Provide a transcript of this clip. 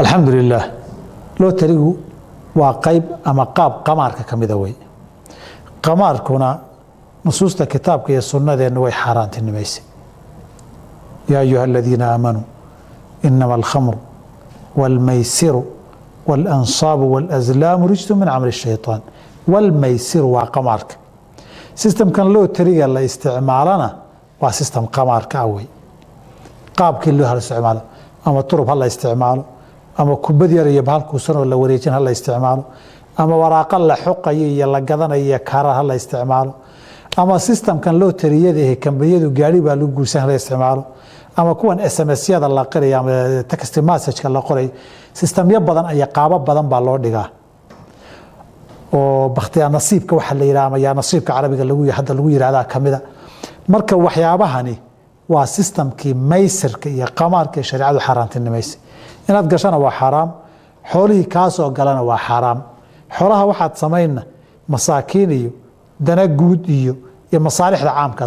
Alxamdu lilah, lotarigu waa qayb ama qaab qamaarka ka mida wey. Qamaarkuna nusuusta kitaabka iyo sunnadeennu way xaaraantinimaysay. Yaa ayuha aladiina aamanuu inama alkhamru wاlmaysiru wاlansaabu wاlazlaamu rijsu min camali الshayطaan. Wاlmaysiru waa qamaarka. Sistamkan lotariga la isticmaalana waa sistem qamaarka ah wey. Qaabkii loo hala isticmaalo, ama turub ha la isticmaalo, ama kubad yar iyo bahal kuusan oo la wareejin ha la isticmaalo, ama waraaqa la xoqayo iyo la gadanayo iyo kaarar ha la isticmaalo, ama sistamkan lotariyada ee kambaniyadu gaari baa lagu guursan hala isticmaalo, ama kuwan SMS-yada la qirayo ama text message-ka la qorayo, sistamyo badan iyo qaabo badan baa loo dhigaa oo bakhtiyaa nasiibka waxa la yidhaha ama yaa nasiibka carabiga lagu hadda lagu yidhahdaa kamida. Marka waxyaabahani waa sistamkii maysirka iyo qamaarka ee shareecadu xaaraantinimaysay. Inaad gashana waa xaaraam, xoolihii kaasoo galana waa xaaraam. Xoolaha waxaad samaynna masaakiin iyo dana guud iyo masaalixda caamkaad.